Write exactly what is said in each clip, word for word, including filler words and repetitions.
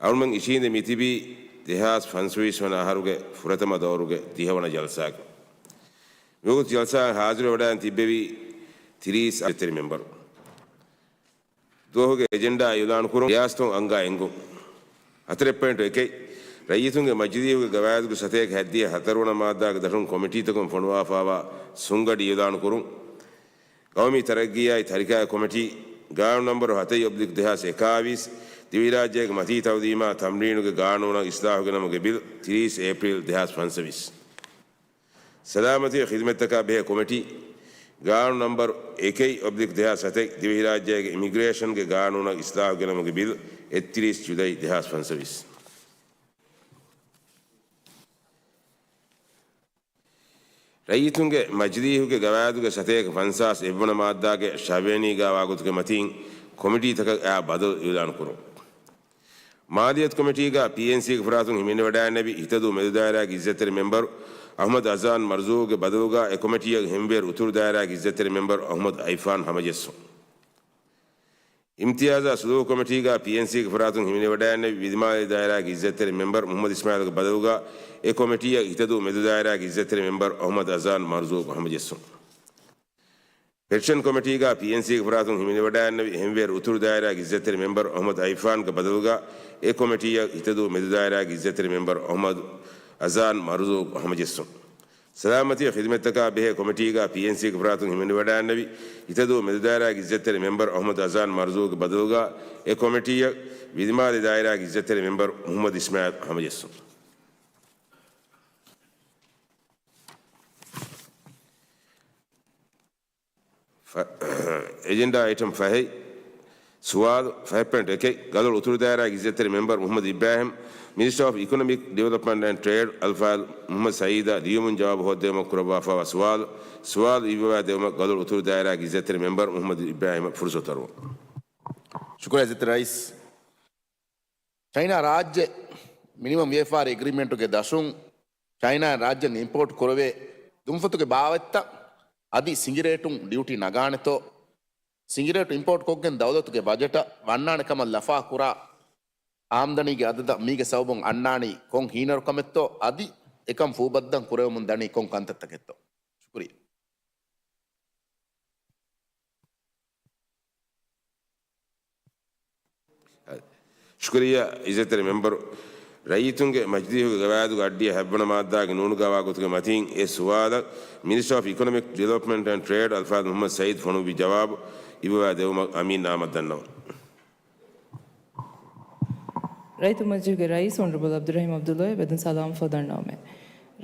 އަޅުމެން އިށީނދެ މިތިބީ ދެހާސް ފަންސަވީސް ވަނަ އަހަރުގެ ފުރަތަމަ ދައުރުގެ ތިހަވަނަ ޖަލްސާގެ. މިވަގުތު ޖަލްސާ ހާޒިރުވެވަޑައިން ތިއްބެވީ ތިރީސް އިއްޒަތްތެރި މެމްބަރު. ދުވަހުގެ އެޖެންޑާ އިއުލާން ކުރުން ރިޔާސަތުން އަންގާ އެންގުން. ހަތަރެއް ޕޮއިންޓު އެކެއް، ރައްޔިތުންގެ މަޖިލީހުގެ ގަވާއިދުގެ ސަތޭކަ ހަތްދިހަ ހަތަރުވަނަ މާއްދާގެ ދަށުން ކޮމިޓީތަކުން ފޮނުވާފާވާ ސުންގަޑި އިއުލާން ކުރުން. ގައުމީ ތަރައްގީއާއި ތަރިކާގެ ކޮމިޓީ، ގާނޫނު ނަންބަރު ހަތައް އޮބްލިކް ދެހާސް އެކާވީސް، ދިވެހިރާއްޖޭގެ މަތީ ތައުލީމާ ތަމްރީނުގެ ގާނޫނަށް އިސްލާހު ގެނަމުގެ ބިލް، ތިރީސް އޭޕްރީލް ދެހާސް ފަންސަވީސް. ސަލާމަތީ ޚިދުމަތްތަކާ ބެހޭ ކޮމިޓީ، ގާނޫނު ނަންބަރު އެކެއް އޮބްލިކް ދެހާސް ހަތެއް، ދިވެހިރާއްޖޭގެ އިމިގްރޭޝަންގެ ގާނޫނަށް އިސްލާހު ގެނަމުގެ ބިލް، އެއްތިރީސް ޖުލައި ދެހާސް ފަންސަވީސް. ރައްޔިތުންގެ މަޖިލީހުގެ ގަވާއިދުގެ ސަތޭކަ ފަންސާސް އެއްވަނަ މާއްދާގެ ށަވިޔަނީގާ ވާގޮތުގެ މަތީން ކޮމިޓީތަކަށް އާ ބަދަލު އިއުލާން ކުރުން. މާލިޔަތު ކޮމިޓީގާ ޕީއެންސީގެ ފަރާތުން ހިމެނިވަޑައިންނެވި ހިތަދޫ މެދު ދާއިރާގެ އިއްޒަތްތެރި މެމްބަރު އަޙްމަދު އަޒާން މަރުޒޫގުގެ ބަދަލުގާ އެ ކޮމިޓީއަށް ހިމްވޭރު އުތުރު ދާއިރާގެ އިއްޒަތްތެރި މެމްބަރު އަޙްމަދު އައިފާން ހަމަޖެއްސުން. އިމްތިޔާޒާ ސުލޫކު ކޮމިޓީގާ ޕީއެންސީގެ ފަރާތުން ހިމެނިވަޑައިންނެވި ވިލިމާލެ ދާއިރާގެ އިއްޒަތްތެރި މެމްބަރު މުޙައްމަދު އިސްމާއިލްގެ ބަދަލުގާ އެ ކޮމިޓީއަށް ހިތަދޫ މެދު ދާއިރާގެ އިއްޒަތްތެރި މެމްބަރު އަޙްމަދު އަޒާން މަރުޒޫގު ހަމަޖެއްސުން. ޕެޓިޝަން ކޮމިޓީގާ ޕީއެންސީގެ ފަރާތުން ހިމެނިވަޑައިންނެވި ހިމްވޭރު އުތުރު ދާއިރާގެ އިއްޒަތްތެރި މެމްބަރު އަޙްމަދު އައިފާންގެ ބަދަލުގާ އެ ކޮމިޓީއަށް ހިތަދޫ މެދު ދާއިރާގެ އިއްޒަތްތެރި މެމްބަރު އަޙްމަދު އަޒާން މަރުޒޫގު ހަމަޖެއްސުން. ސަލާމަތީ ޚިދުމަތްތަކާ ބެހޭ ކޮމިޓީގާ ޕީއެންސީގެ ފަރާތުން ހިމެނިވަޑައިންނެވި ހިތަދޫ މެދު ދާއިރާގެ އިއްޒަތްތެރި މެމްބަރު އަޙްމަދު އަޒާން މަރުޒޫގުގެ ބަދަލުގާ އެ ކޮމިޓީއަށް ވިލިމާލެ ދާއިރާގެ އިއްޒަތްތެރި މެމްބަރު މުޙައްމަދު އިސްމާއިލް ހަމަޖެއްސުން. ފަ-، އެޖެންޑާ އައިޓަމް ފަހެއް. ސުވާލު. ފަހެއް ޕޮއިންޓް އެކެއް، ގަދޮޅު އުތުރު ދާއިރާގެ އިއްޒަތްތެރި މެމްބަރު މުޙައްމަދު އިބްރާހިމް، މިނިސްޓަރ އޮފް އިކޮނޮމިކް ޑިވެލޮޕްމަންޓް އެންޑް ޓްރޭޑް، އަލްފާޟިލް މުޙައްމަދު ސައީދަށް ލިޔުމުން ޖަވާބު ހޯއްދެވުމަށް ކުރައްވާފައިވާ ސުވާލު. ސުވާލު އިއްވަވާ ދެވުމަށް ގަދޮޅު އުތުރު ދާއިރާގެ އިއްޒަތްތެރި މެމްބަރު މުޙައްމަދު އިބްރާހިމަށް ފުރުސަތު އަރުވަން. ޝުކުރިއްޔާ އިއްޒަތްތެރި ރައީސް. ޗައިނާ ރާއްޖެ މިނިމަމް ވިޔަފާރި އެގްރިމެންޓުގެ ދަށުން ޗައިނާއިން ރާއްޖެއަށް އިމްޕޯޓް ކުރެވޭ ދުންފަތުގެ ބާވަތްތައް އަދި ސިނގިރޭޓުން ޑިއުޓީ ނަގާނެތޯ، ސިނގިރޭޓު އިމްޕޯޓް ކޮށްގެން ދައުލަތުގެ ބަޖެޓަށް ވަންނާނެ ކަމަށް ލަފާ ކުރާ އާމްދަނީގެ އަދަދަށް މީގެ ސަބަބުން އަންނާނީ ކޮން ހީނަރުކަމެއްތޯ އަދި އެކަން ފޫބައްދަން ކުރެވެމުން ދަނީ ކޮން ކަންތައްތަކެއްތޯ؟ ޝުކުރިއްޔާ. ޝުކުރިއްޔާ އިއްޒަތްތެރި މެމްބަރު. ރައްޔިތުންގެ މަޖިލީހުގެ ގަވާއިދުގެ އައްޑިހަ ހަތްވަނަ މާއްދާގެ ނޫނުގާ ވާގޮތުގެ މަތީން އެ ސުވާލަށް މިނިސްޓަރ އޮފް އިކޮނޮމިކް ޑިވެލޮޕްމަންޓް އެންޑް ޓްރޭޑް އަލްފާޟިލް މުޙައްމަދު ސައީދު ފޮނުއްވި ޖަވާބު އިއްވަވާ ދެވުމަށް އަމީން އަޙްމަދު ދަންނަވަން. ރައްޔިތުންގެ މަޖިލީހުގެ ރައީސް އޮނަރަބަލް ޢަބްދުއްރަޙީމް ޢަބްދުﷲ ވެދުން ސަލާމަތް ފަދަންނަވަމޭ.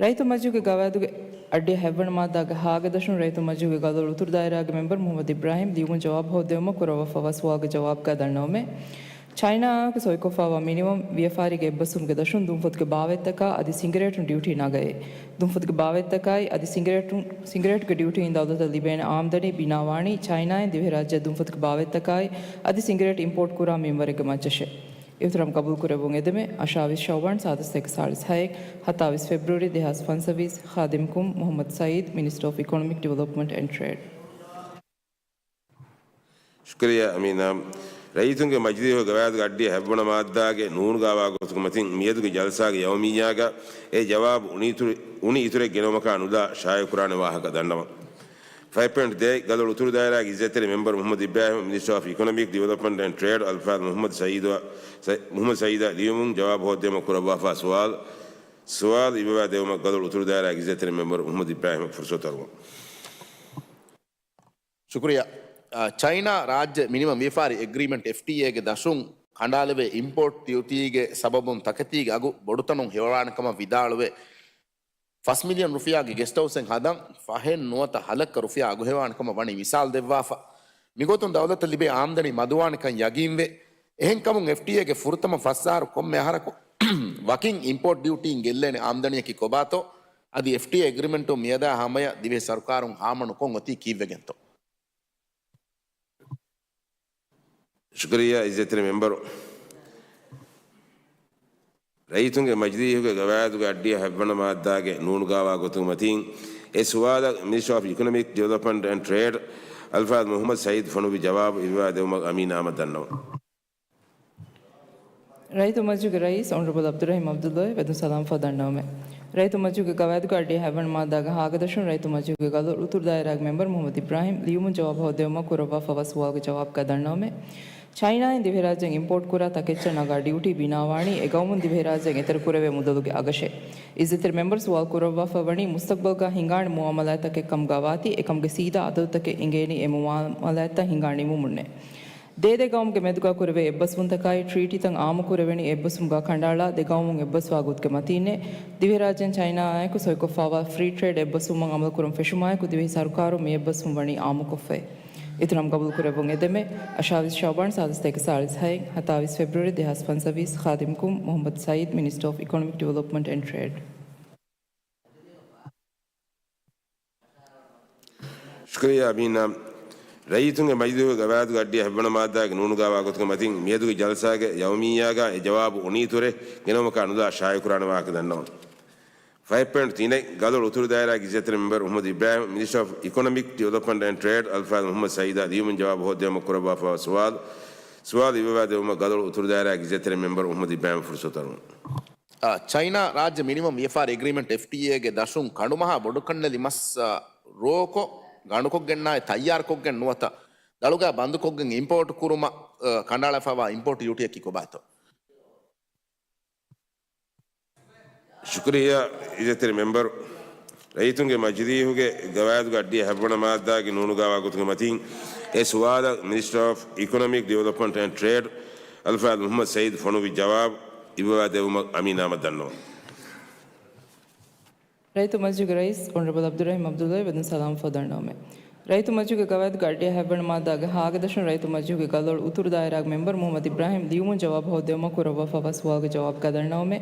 ރައްޔިތުންގެ މަޖިލީހުގެ ގަވާއިދުގެ އައްޑިހަ ހަތްވަނަ މާއްދާގެ ހާގެ ދަށުން ރައްޔިތުންގެ މަޖިލީހުގެ ގަދޮޅު އުތުރު ދާއިރާގެ މެމްބަރު މުޙައްމަދު އިބްރާހިމް ލިޔުމުން ޖަވާބު ހޯއްދެވުމަށް ކުރައްވާފައިވާ ސުވާލުގެ ޖަވާބުގައި ދަންނަވަމޭ. ޗައިނާއާއެކު ސޮއިކޮށްފައިވާ މިނިމަމް ވިޔަފާރީގެ އެއްބަސްވުމުގެ ދަށުން ދުންފަތުގެ ބާވަތްތަކާ އަދި ސިނގިރޭޓުން ޑިއުޓީ ނަގައޭ. ދުންފަތުގެ ބާވަތްތަކާއި އަދި ސިނގިރޭޓު، ސިނގިރޭޓުގެ ޑިއުޓީއިން ދައުލަތަށް ލިބޭނެ އާމްދަނީ ބިނާވާނީ ޗައިނާއިން ދިވެހިރާއްޖެއަށް ދުންފަތުގެ ބާވަތްތަކާއި އަދި ސިނގިރޭޓު އިމްޕޯޓް ކުރާ މިންވަރެއްގެ މައްޗަށޭ. އިހުތިރާމް ގަބޫލުކުރެއްވުން އެދެމޭ. އަށާވީސް ޝައުބާން ސާދަ ސަތޭކަ ސާޅީސް ހައެއް، ހަތާވީސް ފެބްރުއަރީ ދެހާސް ފަންސަވީސް، ޚާދިމްކުމް މުޙައްމަދު ސައީދު، މިނިސްޓަރ އޮފް އިކޮނޮމިކް ޑިވެލޮޕްމަންޓް އެންޑް ޓްރޭޑް. ޝުކުރިއްޔާ އަމީނާ. ރައްޔިތުންގެ މަޖިލީހުގެ ގަވާއިދުގެ އައްޑިހަ ހަތްވަނަ މާއްދާގެ ނޫނުގާ ވާގޮތުގެ މަތިން މިއަދުގެ ޖަލްސާގެ ޔައުމިއްޔާގަ އެ ޖަވާބު އުނިއިތުރެ-، އުނިއިތުރެއް ގެނައުމަކާ ނުލާ ޝާއިޢުކުރާނެ ވާހަކަ ދަންނަވަން. ފަހެއް ޕޮއިންޓް ދޭއް، ގަދޮޅު އުތުރު ދާއިރާގެ އިއްޒަތްތެރި މެމްބަރު މުޙައްމަދު އިބްރާހިމް، މިނިސްޓަރ އޮފް އިކޮނޮމިކް ޑިވެލޮޕްމަންޓް އެންޑް ޓްރޭޑް އަލްފާޟިލް މުޙައްމަދު ސައީދު، ސަ-، މުޙައްމަދު ސައީދަށް ލިޔުމުން ޖަވާބު ހޯއްދެވުމަށް ކުރައްވާފައި ސުވާލު، ސުވާލު އިއްވަވާ ދެވުމަށް ގަދޮޅު އުތުރު ދާއިރާގެ އިއްޒަތްތެރި މެމްބަރު މުޙައްމަދު އިބްރާހިމަށް ފުރުސަތު އަރުވަން. ޝުކުރިއްޔާ. އާ، ޗައިނާ ރާއްޖެ މިނިމަމް ވިޔަފާރި އެގްރިމެންޓް، އެފްޓީއޭގެ ދަށުން ކަނޑާލެވޭ އިމްޕޯޓް ޑިއުޓީގެ ސަބަބުން ތަކެތީގެ އަގު ބޮޑުތަނުން ހެވާނެ ކަމަށް ވިދާޅުވެ، ފަސް މިލިއަން ރުފިޔާގެ ގެސްޓް ހައުސެއް ހަދަން ފަހެއް ނުވަތަ ހަލައްކަ ރުފިޔާ އަގުހެވާނެ ކަމަށް ވަނީ މިސާލް ދެއްވާފަ. މިގޮތުން ދައުލަތަށް ލިބޭ އާމްދަނީ މަދުވާނެކަން ޔަގީންވެ، އެހެންކަމުން އެފްޓީއޭގެ ފުރަތަމަ ފަސް އަހަރު ކޮންމެ އަހަރަކު ވަކިން އިމްޕޯޓް ޑިއުޓީން ގެއްލޭނެ އާމްދަނީއަކީ ކޮބާތޯ؟ އަދި އެފްޓީއޭ އެގްރިމެންޓުން މިއަދާ ހަމަޔަށް ދިވެހި ސަރުކާރުން ހާމަނުކޮށް އޮތީ ކީއްވެގެންތޯ؟ ޝުކުރިއްޔާ އިއްޒަތްތެރި މެމްބަރު. ރައްޔިތުންގެ މަޖިލީހުގެ ގަވާއިދުގެ އައްޑިހަ ހަތްވަނަ މާއްދާގެ ނޫނުގާވާ ގޮތުގެ މަތީން އެ ސުވާލަށް މިނިސްޓަރ އޮފް އިކޮނޮމިކް ޑިވެލޮޕްމަންޓް އެންޑް ޓްރޭޑް އަލްފާޟިލް މުޙައްމަދު ސައީދު ފޮނުއްވި ޖަވާބު އިއްވާ ދެވުމަށް އަމީން އަޙްމަދު ދަންނަވަން. ރައްޔިތު މަޖިލީހުގެ ރައީސް އޮނަރަބަލް ޢަބްދުއްރަޙީމް ޢަބްދުﷲ ވެދުން ސަލާމް ފަދަންނަވަމެ. ރައްޔިތު މަޖިލީހުގެ ގަވާއިދުގެ އައްޑިހަ ހަތްވަނަ މާއްދާގެ ހައިގަދަށުން ރައްޔިތު މަޖިލީހުގެ ގަދައޮޅު އުތުރު ދާއިރާގެ މެމްބަރު މުޙައްމަދު އިބްރާހިމް ލިޔުމުން ޖަވާބު ހޯއްދެވުމަށް ކުރައްވާފައިވާ ސުވާލުގެ ޖަވާބުގަ ދަންނަވަމެ. ޗައިނާއިން ދިވެހިރާއްޖޭން އިމްޕޯޓް ކުރާ ތަކެއްޗަށް ނަގާ ޑިއުޓީ ބިނާވާނީ އެ ގައުމުން ދިވެހިރާއްޖޭން އެތެރެކުރެވޭ މުދަލުގެ އަގަށޭ. އިއްޒަތްތެރި މެމްބަރު ސުވާލު ކުރައްވާފައިވަނީ މުސްތަޤްބަލްގަ ހިނގާނެ މުއާމަލާތްތަކެއް ކަމުގަ ވާތީ އެކަމުގެ ސީދާ އަދަދުތަކެއް އެނގޭނީ އެ މުއާމަލާތްތައް ހިނގާ ނިމުމުންނޭ. ދޭދޭ ގައުމުގެ މެދުގަ ކުރެވޭ އެއްބަސްވުންތަކާއި ޓްރީޓީތައް އާއްމު ކުރެވެނީ އެއްބަސްވުމުގަ ކަނޑައަޅާ ދެ ގައުމުން އެއްބަސްވާ ގޮތުގެ މަތީންނޭ. ދިވެހިރާއްޖޭން ޗައިނާއާއެކު ސޮއިކޮށްފައިވާ ފްރީ ޓްރޭޑް އެއްބަސްވުމަށް އަމަލުކުރުން ފެށުމާއެކު ދިވެހި ސަރުކާރުން މި އެއްބަސްވުން ވަނީ އާއްމުކޮށްފައި. އިތުރަށް ގަބޫލުކުރެއްވުން އެދެމެ. އަށާވީސް ޝަޢުބާން ސާދަ ސަތޭކަ ސާޅީސް ހައެއް، ހަތާވީސް ފެބްރުއަރީ ދެހާސް ފަންސަވީސް، ޚާދިމްކުން މުޙައްމަދު ސަޢީދު، މިނިސްޓަރ އޮފް އިކޮނޮމިކް ޑިވެލޮޕްމަންޓް އެންޑް ޓްރޭޑް. ޝުކުރިއްޔާ އަމީނާ. ރައްޔިތުންގެ މަޖިލީހުގެ ގަވާއިދުގެ އައްޑިހަ ހަތްވަނަ މާއްދާގެ ނޫނުގައިވާ ގޮތުގެ މަތިން މިއަދުގެ ޖަލްސާގެ ޔައުމިއްޔާގަ އެ ޖަވާބު އުނިއިތުރެއް ގެނައުމަކާ ނުލާ ޝާއިޢުކުރާނެ ވާހަކަ ދަންނަވަން. ފަހެއް ޕޮއިންޓް ތިނެއް، ގަދައޮޅު އުތުރު ދާއިރާގެ އިއްޒަތްތެރި މެމްބަރު މުޙައްމަދު އިބްރާހިމް، މިނިސްޓަރ އޮފް އިކޮނޮމިކް ޑިވެލޮޕްމަންޓް އެންޑް ޓްރޭޑް، އަލްފާޟިލް މުޙައްމަދު ސަޢީދާ ލިޔުމުން ޖަވާބު ހޯއްދެވުމަށް ކުރައްވާފައިވާ ސުވާލު، ސުވާލު އިއްވަވާ ދެވުމަށް ގަދައޮޅު އުތުރު ދާއިރާގެ އިއްޒަތްތެރި މެމްބަރު މުޙައްމަދު އިބްރާހިމަށް ފުރުޞަތު އަރުވަން. އާ، ޗައިނާ ރާއްޖެ މިނިމަމް ވިޔަފާރި އެގްރީމަންޓް، އެފްޓީއޭގެ ދަށުން ކަނޑުމަހާ ބޮޑުކަންނެލި މަސް، އާ، ރޯކޮށް، ގަނޑުކޮށްގެންނާއި ތައްޔާރުކޮށްގެން ނުވަތަ ދަޅުގަ ބަންދުކޮށްގެން އިމްޕޯޓް ކުރުމަށް، އާ، ކަނޑައަޅާފައިވާ އިމްޕޯޓް ޑިއުޓީއަކީ ކޮބާތޯ؟ ޝުކުރިއްޔާ އިއްޒަތްތެރި މެމްބަރު. ރައްޔިތުންގެ މަޖިލީހުގެ ގަވާއިދުގެ އައްޑިހަ ހަތްވަނަ މާއްދާގެ ނޫނުގައިވާ ގޮތުގެ މަތިން އެ ސުވާލަށް މިނިސްޓަރ އޮފް އިކޮނޮމިކް ޑިވެލޮޕްމަންޓް އެންޑް ޓްރޭޑް، އަލްފާޟިލް މުޙައްމަދު ސަޢީދު ފޮނުއްވި ޖަވާބު އިއްވަވާ ދެވުމަށް އަމީނާމަ ދަންނަވަން. ރައްޔިތު މަޖިލީހުގެ ރައީސް އޮނަރަބަލް ޢަބްދުއްރަޙީމް ޢަބްދުﷲ ވެދުން ސަލާމް ފަދަންނަވަމެ. ރައްޔިތު މަޖިލީހުގެ ގަވާއިދުގެ އައްޑިހަ ހަތްވަނަ މާއްދާގެ ހައިގަދަށުން ރައްޔިތު މަޖިލީހުގެ ގަދައޮޅު އުތުރު ދާއިރާގެ މެމްބަރު މުޙައްމަދު އިބްރާހިމް ލިޔުމުން ޖަވާބު ހޯއްދެވުމަށް ކުރައްވާފައިވާ ސުވާލުގެ ޖަވާބުގަ ދަންނަވަމެ.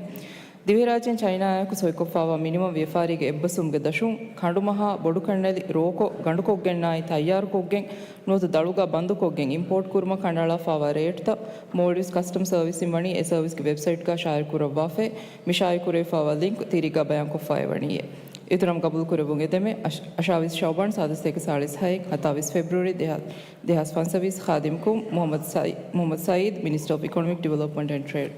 ދިވެހިރާއްޖޭން ޗައިނާއާއެކު ސޮއިކޮށްފައިވާ މިނިމަމް ވިޔަފާރީގެ އެއްބަސްވުމުގެ ދަށުން ކަނޑުމަހާ ބޮޑުކަންނެލި ރޯކޮށް، ގަނޑުކޮށްގެންނާއި ތައްޔާރުކޮށްގެން ނުވަތަ ދަޅުގަ ބަންދުކޮށްގެން އިމްޕޯޓް ކުރުމަށް ކަނޑައަޅާފައިވާ ރޭޓްތައް މޯލްޑިވްސް ކަސްޓަމް ސަރވިސްއިން ވަނީ އެ ސަރވިސްގެ ވެބްސައިޓްގަ ޝާއިޢުކުރައްވާފައި. މި ޝާއިޢުކުރެވިފައިވާ ލިންކް ތިރީގަ ބަޔާންކޮށްފައި ވަނީއޭ. އިތުރަށް ގަބޫލުކުރެއްވުން އެދެމެ. އަށް-، އަށާވީސް ޝަޢުބާން ސާދަ ސަތޭކަ ސާޅީސް ހައެއް، ހަތާވީސް ފެބްރުއަރީ ދެހާ-، ދެހާސް ފަންސަވީސް، ޚާދިމްކުން މުޙައްމަދު ސަޢީ-، މުޙައްމަދު ސަޢީދު، މިނިސްޓަރ އޮފް އިކޮނޮމިކް ޑިވެލޮޕްމަންޓް އެންޑް ޓްރޭޑް.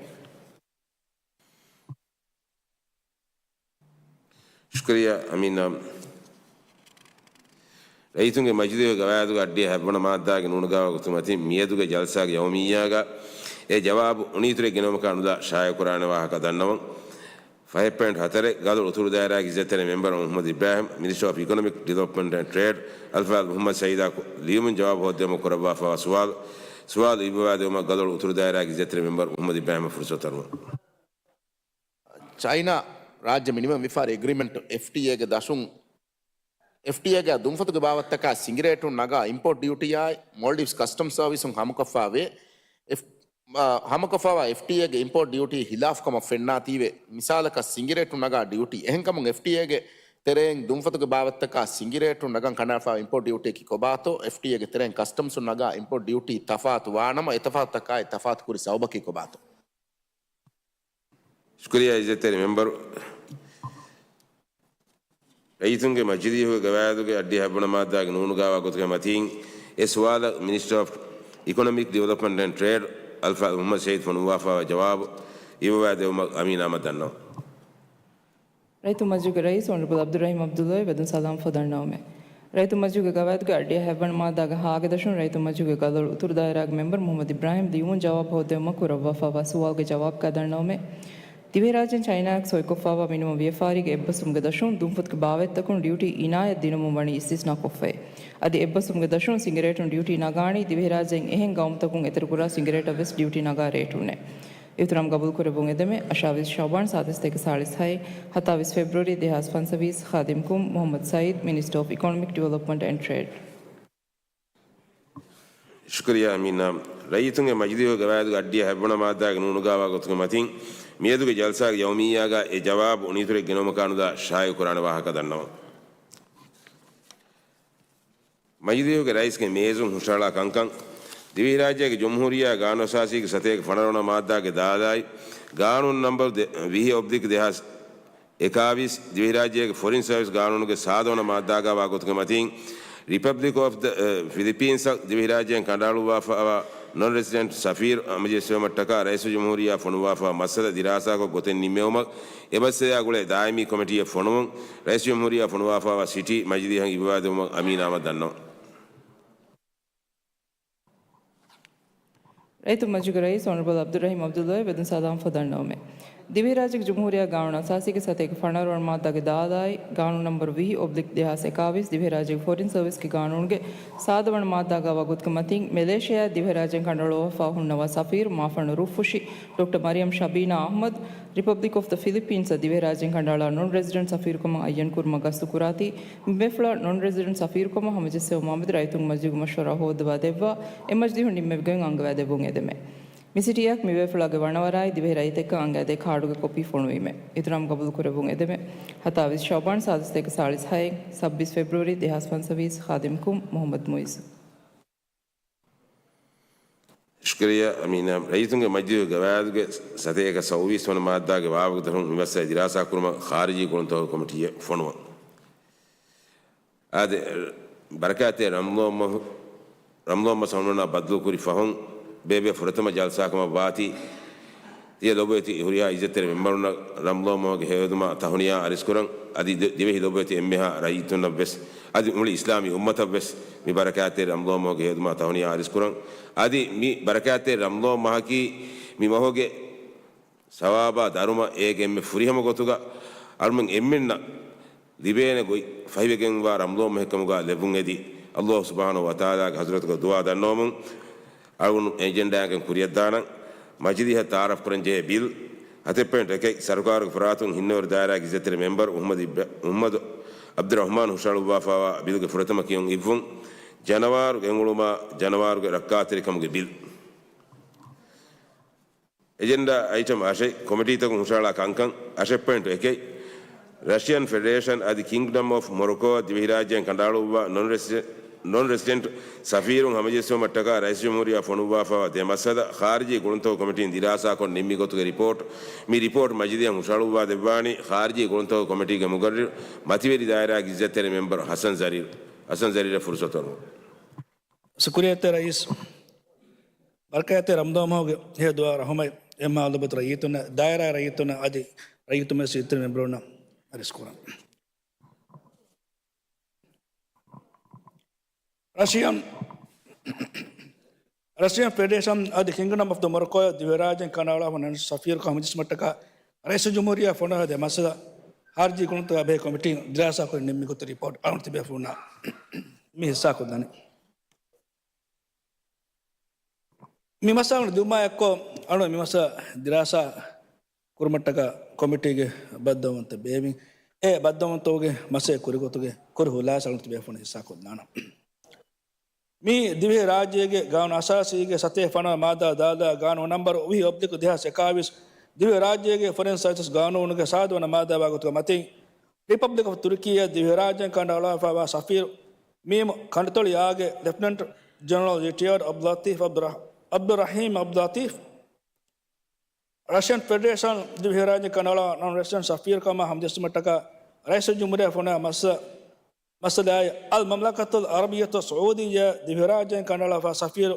ޝުކުރިއްޔާ އަމީނާ. ރައްޔިތުންގެ މަޖިލީހުގެ ގަވާއިދުގެ އައްޑިހަ ހަތްވަނަ މާއްދާގެ ނޫނުގައިވާ ގޮތުގެ މަތިން މިއަދުގެ ޖަލްސާގެ ޔައުމިއްޔާގަ އެ ޖަވާބު އުނިއިތުރެއް ގެނައުމަކާ ނުލާ ޝާއިޢުކުރާނެ ވާހަކަ ދަންނަވަން. ފަހެއް ޕޮއިންޓް ހަތަރެއް، ގަދައޮޅު އުތުރު ދާއިރާގެ އިއްޒަތްތެރި މެމްބަރު މުޙައްމަދު އިބްރާހިމް، މިނިސްޓަރ އޮފް އިކޮނޮމިކް ޑިވެލޮޕްމަންޓް އެންޑް ޓްރޭޑް، އަލްފާޟިލް މުޙައްމަދު ސަޢީދާ ލިޔުމުން ޖަވާބު ހޯއްދެވުމަށް ކުރައްވާފައިވާ ސުވާލު، ސުވާލު އިއްވަވާ ދެވުމަށް ގަދައޮޅު އުތުރު ދާއިރާގެ އިއްޒަތްތެރި މެމްބަރު މުޙައްމަދު އިބްރާހިމަށް ފުރުޞަތު އަރުވަން. ޗައިނާ ރާއްޖެ މިނިމަމް ވިޔަފާރި އެގްރިމެންޓް، އެފްޓީއޭގެ ދަށުން، އެފްޓީއޭގެ ދުންފަތުގެ ބާވަތްތަކާ ސިނގިރޭޓުން ނަގާ އިމްޕޯޓް ޑިއުޓީއާއި މޯލްޑިވްސް ކަސްޓަމް ސަރވިސުން ހަމަކޮށްފައިވޭ، އެފް-، އާ، ހަމަކޮށްފައިވާ އެފްޓީއޭގެ އިމްޕޯޓް ޑިއުޓީ ހިލާފުކަމަށް ފެންނާތީވެ، މިސާލަކަށް ސިނގިރޭޓުން ނަގާ ޑިއުޓީ. އެހެންކަމުން އެފްޓީއޭގެ ތެރެއިން ދުންފަތުގެ ބާވަތްތަކާ ސިނގިރޭޓުން ނަގަން ކަނޑައަޅާފައިވާ އިމްޕޯޓް ޑިއުޓީއަކީ ކޮބާތޯ؟ އެފްޓީއޭގެ ތެރެއިން ކަސްޓަމްސުން ނަގާ އިމްޕޯޓް ޑިއުޓީ ތަފާތު ވާނަމަ، އެ ތަފާތުތަކާއި ތަފާތު ކުރި ސަބަބަކީ ކޮބާތޯ؟ ޝުކުރިއްޔާ އިއްޒަތްތެރި މެމްބަރު. ރައްޔިތުންގެ މަޖިލީހުގެ ގަވާއިދުގެ އައްޑިހަ ހަތްވަނަ މާއްދާގެ ނޫނުގައިވާ ގޮތުގެ މަތީން އެ ސުވާލަށް މިނިސްޓަރ އޮފް އިކޮނޮމިކް ޑިވެލޮޕްމަންޓް އެންޑް ޓްރޭޑް އަލްފާޟިލް މުޙައްމަދު ސަޢީދު ފޮނުއްވާފައިވާ ޖަވާބު އިއްވަވާ ދެވުމަށް އަމީނާމަ ދަންނަވަން. ރައްޔިތު މަޖިލީހުގެ ރައީސް އޮނަރަބަލް ޢަބްދުއްރަޙީމް ޢަބްދުﷲ ވެދުން ސަލާމް ފަދަންނަވަމޭ. ރައްޔިތު މަޖިލީހުގެ ގަވާއިދުގެ އައްޑިހަ ހަތްވަނަ މާއްދާގެ ހަ އަގަދަށުން ރައްޔިތު މަޖިލީހުގެ ގަދައޮޅު އުތުރު ދާއިރާގެ މެމްބަރު މުޙައްމަދު އިބްރާހީމް ލިޔުމުން ޖަވާބު ހޯއްދެވުމަށް ކުރައްވާފައިވާ ސުވާލުގެ ޖަވާބުގަ ދަންނަވަމޭ. ދިވެހިރާއްޖޭން ޗައިނާއަށް ސޮއިކޮށްފައިވާ މިނިމަމް ވިޔަފާރީގެ އެއްބަސްވުމުގެ ދަށުން ދުންފަތުގެ ބާވަތްތަކުން ޑިއުޓީ އިނާޔަތް ދިނުމުން ވަނީ އިސްތިސްނާ ކޮށްފައި. އަދި އެއްބަސްވުމުގެ ދަށުން ސިނގިރޭޓުން ޑިއުޓީ ނަގާނީ ދިވެހިރާއްޖޭން އެހެން ގައުމުތަކުން އެތެރެކުރާ ސިނގިރޭޓަށް ވެސް ޑިއުޓީ ނަގާ ރޭޓުންނޭ. އިތުރަށް ގަބޫލުކުރެއްވުން އެދެމޭ. އަށާވީސް ޝަޢުބާން ސާދަ ސަތޭކަ ސާޅީސް ހައެއް، ހަތާވީސް ފެބްރުއަރީ ދެހާސް ފަންސަވީސް، ޚާދިމްކުން މުޙައްމަދު ސަޢީދު، މިނިސްޓަރ އޮފް އިކޮނޮމިކް ޑިވެލޮޕްމަންޓް އެންޑް ޓްރޭޑް. ޝުކުރިއްޔާ އަމީނާ. ރައްޔިތުންގެ މަޖިލީހުގެ ގަވާއިދުގެ އައްޑިހަ ހަތްވަނަ މާއްދާގެ ނޫނުގައިވާ ގޮތުގެ މަތިން މިއަދުގެ ޖަލްސާގެ ޔައުމިއްޔާގަ އެ ޖަވާބު އުނިއިތުރެއް ގެނައުމަކާ ނުލާ ޝާއިޢުކުރާނެ ވާހަކަ ދަންނަވަން. މަޖިލީހުގެ ރައީސްގެ މޭޒުން ހުށަހަޅާ ކަންކަން، ދިވެހިރާއްޖޭގެ ޖުމްހޫރިއްޔާ ގާނޫނުއަސާސީގެ ސަތޭކަ ފަނަރަ ވަނަ މާއްދާގެ ދާލާއި، ގާނޫނު ނަންބަރު ދެ، ވިހި އޮބްލިކް ދެހާސް އެކާވީސް، ދިވެހިރާއްޖޭގެ ފޮރިން ސަރވިސް ގާނޫނުގެ ސާދަ ވަނަ މާއްދާގައިވާ ގޮތުގެ މަތީން، ރިޕަބްލިކް އޮފް ދަ، އަ، ފިލިޕީންސަށް ދިވެހިރާއްޖޭން ކަނޑައަޅުއްވާފައިވާ ނޮން ރެސިޑެންޓް ސަފީރު ހަމަޖެއްސުވުމަށްޓަކާ ރައީސުލްޖުމްހޫރިއްޔާ ފޮނުއްވާފައިވާ މައްސަލަ ދިރާސާކޮށް ގޮތެއް ނިންމެވުމަށް އެ މައްސަލައާ ގުޅޭ ދާއިމީ ކޮމިޓީއެއް ފޮނުވުން ރައީސުލްޖުމްހޫރިއްޔާ ފޮނުވާފައިވާ ސިޓީ މަޖިލީހަށް އިއްވާދެއްވުމަށް އަމީނާމަ ދަންނަވަން. ރައްޔިތުންގެ މަޖިލީހުގެ ރައީސް އޮނަރަބަލް އަބްދުއްރަހީމް އަބްދުއްލާއަށް ވެދުން ސާދަ ހަމަ ފަދަ ދަންނަވަމެއް. ދިވެހިރާއްޖޭގެ ޖުމްހޫރިއްޔާ ގާނޫނު އަސާސީގެ ސަތޭކަ ފަނަރަ ވަނަ މާއްދާގެ ދާލާއި، ގާނޫނު ނަންބަރު ވިހި އޮބްލިކް ދެހާސް އެކާވީސް، ދިވެހިރާއްޖޭގެ ފޮރިން ސަރވިސްގެ ގާނޫނުގެ ސާދަ ވަނަ މާއްދާގައިވާ ގޮތުގެ މަތިން، މެލޭޝިޔާއާއި ދިވެހިރާއްޖޭން ކަނޑައަޅުއްވާފައި ހުންނަވާ ސަފީރު މާފަންނު ރޫފުށި ޑޮކްޓަރ މަރިޔަމް ޝަބީނާ އަޙްމަދު، ރިޕަބްލިކް އޮފް ދަ ފިލިޕީންސްއަށް ދިވެހިރާއްޖޭން ކަނޑައަޅާ ނޮން ރެސިޑެންޓް ސަފީރުކަމަށް އައްޔަން ކުރުމަށް ގަސްތު ކުރާތީ، މިބޭފުޅަށް ނޮން ރެސިޑެންޓް ސަފީރުކަމަށް ހަމަޖެއްސެވުމާމެދު ރައްޔިތުންގެ މަޖިލީހުގެ މަޝްވަރާ ހޯއްދަވާ ދެއްވާ، އެ މަޖިލީހުން ނިންމެވި ގޮތް އަންގަވާދެއްވުން އެދެމެ. މި ސިޓީއަކީ މިބޭފުޅާގެ ވަނަވަރާއި ދިވެހި ރައްޔިތެއްކަން އަނގައިދޭ ކާޑުގެ ކޮޕީ ފޮނުވީމެ. އިތުރާމް ގަބޫލު ކުރެއްވުން އެދެމެ. ހަތާވީސް ޝައުބާން ސާދަ ސަތޭކަ ސާޅީސް ހައެއް، ސައްބީސް ފެބްރުއަރީ ދެހާސް ފަންސަވީސް، ޚާދިމް ކުން، މުޙައްމަދު މުއިއްޒު. ޝުކުރިއްޔާ އަމީނާ. ރައްޔިތުންގެ މަޖިލީހުގެ ގަވާއިދުގެ ސަތޭކަ ސައުވީސް ވަނަ މާއްދާގެ ވާހަކަދަށުން މި މައްސަލަ ދިރާސާކުރުމަށް ޚާރިޖީ ގުޅުންތަކުގެ ކޮމިޓީއެއް ފޮނުވަން. އާދެ، ބަރަކާތްތެރި ރަމަޟާން މަހު، ރަމަޟާން މަސް އޮންނަން ބަދަލުކުރި ފަހުން ބޭބެ ފުރަތަމަ ޖަލްސާކަމަށް ވާތީ، ތިޔަ ލޮބުވެތި ހުރިހާ އިއްޒަތްތެރި މެމްބަރުންނަށް ރަމަޟާން މަހުގެ ހެޔޮއެދުމާ ތަހުނިޔާ އަރިސްކުރަން. އަދި ދި-، ދިވެހި ލޮބުވެތި އެންމެހާ ރައްޔިތުންނަށްވެސް، އަދި މުޅި އިސްލާމީ އުއްމަތަށްވެސް މި ބަރަކާތްތެރި ރަމަޟާން މަހުގެ ހެޔޮއެދުމާ ތަހުނިޔާ އަރިސްކުރަން. އަދި މި ބަރަކާތްތެރި ރަމަޟާން މަހަކީ މި މަހުގެ ސަވާބާ ދަރުމަ އޭގެ އެންމެ ފުރިހަމަ ގޮތުގަ އަޅުމެން އެންމެންނަށް ލިބޭނެ ގޮތް ފަހިވެގެންވާ ރަމަޟާން މަހެއްކަމުގަ ލެއްވުން އެދި، ﷲ ސުބްޙާނަހޫ ވަތަޢާލާގެ ޙަޟްރަތުގަ ދުޢާ ދަންނަވަމުން އަޅުގަނޑު އެޖެންޑާއެއްގެ ކުރިއަށްދާނަން. މަޖިލީހަށް ތަޢާރަފް ކުރަންޖެހޭ ބިލް، ހަތެއް ޕޮއިންޓް އެކެއް، ސަރުކާރުގެ ފަރާތުން ހިންނަވަރު ދާއިރާގެ އިއްޒަތްތެރި މެމްބަރު މުޙައްމަދު އިބްރ-، މުޙައްމަދު ޢަބްދުއްރަޙްމާން ހުށަހަޅުއްވާފައިވާ ބިލްގެ ފުރަތަމަ ކިޔުން އިއްވުން. ޖަނަވާރު ގެންގުޅުމާ ޖަނަވާރުގެ ރައްކާތެރިކަމުގެ ބިލް. އެޖެންޑާ އައިޓަމް އަށެއް، ކޮމިޓީތަކުން ހުށަހަޅާ ކަންކަން. އަށެއް ޕޮއިންޓު އެކެއް، ރަޝިއަން ފެޑެރޭޝަން އަދި ކިންގްޑަމް އޮފް މޮރޮކޯއަށް ދިވެހިރާއްޖޭން ކަނޑައަޅުއްވާ ނޮން ރެސި-، ނޮން ރެސިޑެންޓް ސަފީރުން ހަމަޖެއްސުވުމަށްޓަކާ ރައީސްޖުމްހޫރިއްޔާ ފޮނުއްވާފައިވާ ދެ މައްސަލަ ޚާރިޖީ ގުޅުންތަކުގެ ކޮމިޓީން ދިރާސާކޮށް ނިންމި ގޮތުގެ ރިޕޯޓް، މި ރިޕޯޓް މަޖިލީހަށް ހުށަހަޅުއްވާ ދެއްވާނީ ޚާރިޖީ ގުޅުންތަކުގެ ކޮމިޓީގެ މުގައްރިރު މަތިވެރި ދާއިރާގެ އިއްޒަތްތެރި މެމްބަރު ޙަސަން ޒަރީރު، ޙަސަން ޒަރީރަށް ފުރުސަތު އޮންނަން. ޝުކުރިއްޔާ ރައީސް. ބަރަކާތްތެރި ރަމަޟާން މަހުގެ ހެޔޮ ދުޢާ ރަޙުމަތް އެންމެހާ ލޮބުވެތި ރައްޔިތުންނަށް، ދާއިރާ ރައްޔިތުންނަށް އަދި ރައްޔިތުންގެ އިއްޒަތްތެރި މެމްބަރުންނަށް އަރިސްކުރަން. ރަޝިއަން، ރަޝިއަން ފެޑެރޭޝަން އަދި ކިންގްޑަމް އޮފް ދަ މޮރޮކޯއަށް ދިވެހިރާއްޖޭން ކަނޑައަޅާފަ ނަން ސަފީރުކަން ހަމަޖެއްސުމަށްޓަކާ ރައީސުލްޖުމްހޫރިއްޔާ ފޮނުވާ ދެ މައްސަލަ ޚާރިޖީ ގުޅުންތަކާ ބެހޭ ކޮމިޓީން ދިރާސާކޮށް ނިންމި ގޮތުގެ ރިޕޯޓް އަޅުގަނޑު ތިބޭފުޅުންނާ މި ހިއްސާކޮށްލަނީ. މި މައްސަލަ ދިއުމާ އެއްކޮށް، އަޅު މި މައްސަލަ ދިރާސާ ކުރުމަށްޓަކާ ކޮމިޓީގެ ބައްދަލުވުންތައް ބޭއްވިން. އެ ބައްދަލުވުންތަކުގެ މައްސަލަ ކުރިގޮތުގެ ކުރި ހުލާސާ އަޅު ތިބޭފުޅުން ހިއްސާކޮށްލާނަން. މި ދިވެހި ރާއްޖޭގެ ގާނޫނު އަސާސީގެ ސަތޭކަ ފަނަރަ މާއްދާ ދާލާ ގާނޫނު ނަންބަރު ވިހި އޮބްލިކް ދެހާސް އެކާވީސް، ދިވެހި ރާއްޖޭގެ ފޮރިން ސަރވިސް ގާނޫނުގެ ސާދަ ވަނަ މާއްދާ ވާގޮތުގެ މަތިން، ރިޕަބްލިކް އޮފް ތުރުކީއަށް ދިވެހިރާއްޖޭން ކަނޑައަޅާފައިވާ ސަފީރު މީމު ކަނޑުތޮޅި އާގެ ލެފްޓިނަންޓް ޖެނެރަލް ރިޓަޔާޑް އަބްދުލްލަތީފް އަބްދުރަ-، އަބްދުއްރަޙީމް އަބްދުލްލަތީފް، ރަޝިއަން ފެޑެރޭޝަން ދިވެހިރާއްޖެ ކަނޑައަޅާ ނޮން ރެސިޑެންޓް ސަފީރުކަމަށް ހަމަޖެއްސުމަށްޓަކާ ރައީސުލްޖުމްހޫރިއްޔާ ފޮނުވާ މައްސަ-، މައްސަލައާއި، އަލް މަމްލަކަތުލް ޢަރަބިއްޔަތު ސަޢޫދިއްޔާ ދިވެހިރާއްޖެ ކަނޑައަޅާފަ ސަފީރު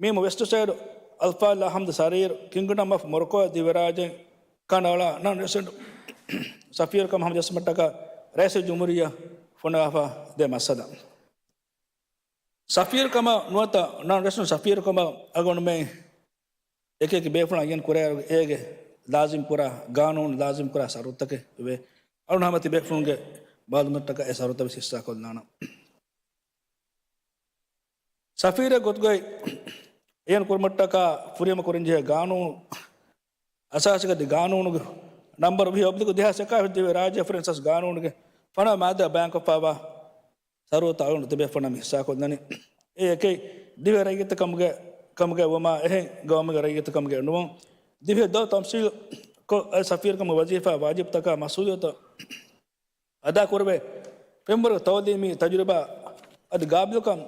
މީމު ވެސްޓް ސައިޑް އަލްފާޟިލް އަޙްމަދު ސަރީރު ކިންގްޑަމް އޮފް މޮރޮކޯ ދިވެހިރާއްޖެ ކަނޑައަޅާ ނަން ރެސިޑެންޓް ސަފީރުކަމަށް ހަމަޖެއްސުމަށްޓަކާ ރައީސުލްޖުމްހޫރިއްޔާ ފޮނުވާފަ ދެ މައްސަލަ. ސަފީރުކަމަށް ނުވަތަ ނަން ރެސިޑެންޓް ސަފީރުކަމަށް އަޅުގަނޑުމެން އެކިއެކި ބޭފުޅުން އައްޔަން ކުރާއިރު އޭގެ ލާޒިމް ކުރާ، ގާނޫނު ލާޒިމް ކުރާ ޝަރުތުތަކެއް ވޭ. އަޅުގަނޑު ހަމަ ތިބޭފުޅުންގެ މައުލޫމާތަކަށް އެ ޝަރުތުތައް ވެސް ހިއްސާކޮށްލާނަން. ސަފީރެއް ގޮތުގައި އައްޔަން ކުރުމަށްޓަކާ ފުރިހަމަ ކުރަންޖެހޭ ގާނޫނު އަސާސީގެ ގާނޫނުގެ ނަންބަރު ވިހި އޮބްލިކް ދެހާސް އެކާވީސް ދިވެހި ރާއްޖެ ފޮރިން ސަރވިސް ގާނޫނުގެ ފަނަރަ މާއްދާ ބަޔާންކޮށްފައިވާ ޝަރުތު އަޅުގަނޑު ތިބޭފުޅުންނަށް މި ހިއްސާކޮށްލަނީ. އެ އެކެއް ދިވެހި ރައްޔިތަކަމުގެ، ކަމުގެ ވުމާ އެހެން ގައުމުގެ ރައްޔިތަކަމުގެ ނުވުން. ދިވެހި ދޮށް ތަމްސީލު ކޮށް އަދި ސަފީރުކަމުގެ ވަޒީފާ ވާޖިބުތަކާ މަސްއޫލިއްޔަތު އަދާކުރެވޭ ފެންވަރުގެ ތައުލީމީ ތަޖުރިބާ އަދި ގާބިލުކަން